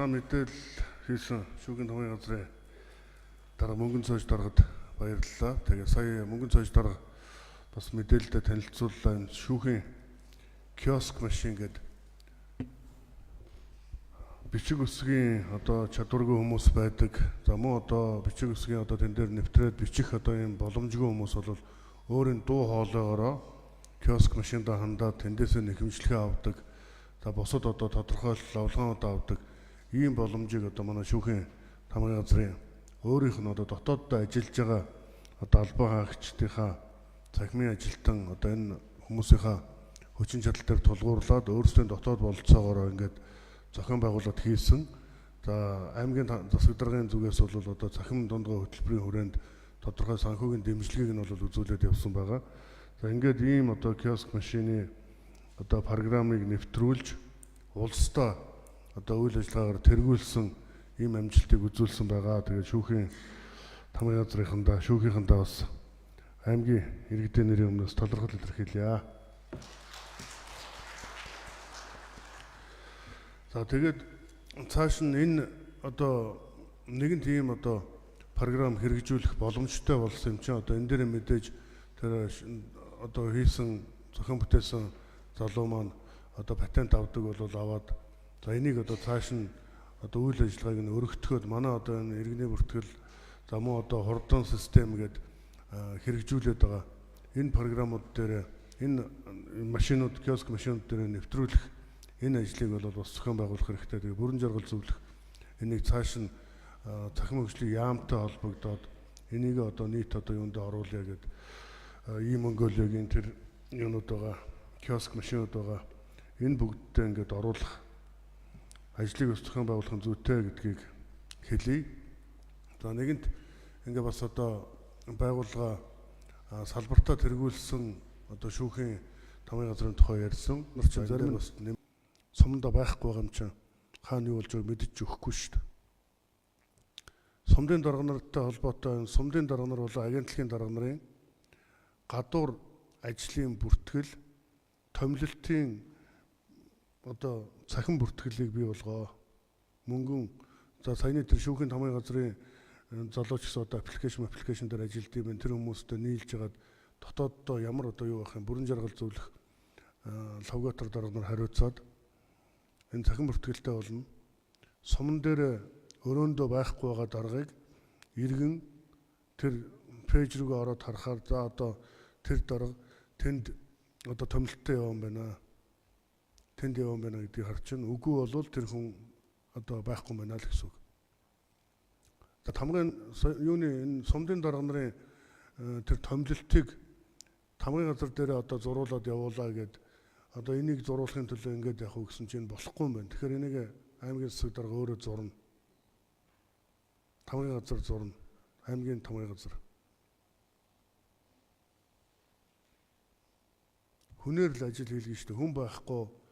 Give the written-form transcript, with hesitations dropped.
За, мэдээлэл хийсэн шүүхийн тамгын газрын дарга Мөнгөнцөөж даргад баярлалаа. Тэгээ сая Мөнгөнцөөж дарга бас мэдээлэлдээ танилцууллаа. Энэ шүүхийн киоск машин гэдэг бичиг үсгийн одоо чадваргүй хүмүүс байдаг. За, мөн одоо бичиг үсгийн одоо тэн дээр нэвтрээд бичих одоо юм боломжгүй хүмүүс бол өөрийн дуу хоолойгоороо киоск машиндаа хандаад тэндээсээ нэхэмжлэгээ авдаг. За, бусад одоо тодорхойлол лавлгаанууд авдаг. Ийм боломжийг одоо манай шүүхийн тамгын газрын өөрийнх нь одоо дотооддоо ажиллаж байгаа одоо албан хаагчдынхаа цахимын ажилтан одоо энэ хүмүүсийнхаа хүчин чадал дээр тулгуурлаад өөрсдийн дотоод бололцоогоороо ингээд зохион байгуулалт хийсэн. За, аймгийн засаг даргын зүгээс бол одоо цахим дундгой хөтөлбөрийн хүрээнд тодорхой санхүүгийн дэмжлэгийг нь бол үзүүлээд явсан байгаа. За, ингээд ийм одоо киоск машины одоо программыг нэвтрүүлж улсдаа одоо үйл ажиллагаагаар тэргүүлсэн ийм амжилтыг үзүүлсэн байгаа. Тэгээд шүүхийн тамгын газрынхандаа, шүүхийнхэндээ бас аймгийн иргэдийн нэрийн өмнөөс талархал илэрхийлье. За, тэгээд цааш нь энэ одоо нэгэн тийм одоо програм хэрэгжүүлэх боломжтой болсон юм чинь одоо энэ дээр мэдээж тэр одоо хийсэн зохион бүтээсэн залуу маань одоо патент авдаг бол аваад, за, энийг одоо цааш нь одоо үйл ажиллагааг нь өргөтгөхөд манай одоо энэ иргэний бүртгэл, за, мөн одоо хурдан систем гээд хэрэгжүүлээд байгаа энэ програмууд дээр энэ машинууд, киоск машинууд дээр нэвтрүүлэх энэ ажлыг бол бас зохион байгуулах хэрэгтэй. Тэгээ бүрэн жаргал зөвлөх энийг цааш нь цахим хөгжлийн яамтай холбогдоод энийг одоо нийт одоо юунд оруулъя гэд ийм Монголиагийн тэр юунууд байгаа, киоск машинууд байгаа. Энэ бүгддээ ингээд оруулах ажлыг бас зохион байгуулах нь зүйтэй гэдгийг хэлье. За, нэгэнт ингээ бас одоо байгууллага салбартаа тэргүүлсэн одоо шүүхийн тамгын газрын тухай ярьсан. Нар чинь зарим бас сумдаа байхгүй байгаа юм чинь хаана юу болж байгааг мэдэж өгөхгүй шүү дээ. Сумдын дарга нартай холбоотой энэ сумдын дарга нар болон агентлагийн дарга нарын гадуур ажлын бүртгэл, томилолтын одоо цахим бүртгэлийг бий болгоо. Мөнгөн, за, саяны тэр шүүхийн тамгын газрын залууч гэсэн одоо аппликейшн дээр ажилд юм. Тэр хүмүүстэй нийлж хагаад дотооддоо ямар одоо юу байх юм, бүрэн жаргал зөвлөх логотор дарга нар хариуцаад энэ цахим бүртгэлтэй болно. Суман дээр өрөөндөө байхгүй байгаа даргаыг иргэн тэр пэйж рүүгээ ороод харахаар, за, одоо тэр дарга тэнд одоо томилттой явсан байна. Тэнд явсан байна гэдгийг харчин. Үгүй болвол тэр хүн одоо байхгүй байна л гэсэн үг. За, тамгын юуны энэ сумдын дарга нарын тэр томилтыг тамгын газар дээр одоо зуруулад явуулаа гэд одоо энийг зуруулахын төлөө ингээд явах уу гэсэн чинь болохгүй юм байна. Тэгэхээр энийг аймгийн засаг дарга өөрөө зурна. Тамгын газар зурна. Аймгийн тамгын газар. Хүнээр л ажил хийлгэн шүү дээ. Хүн байхгүй.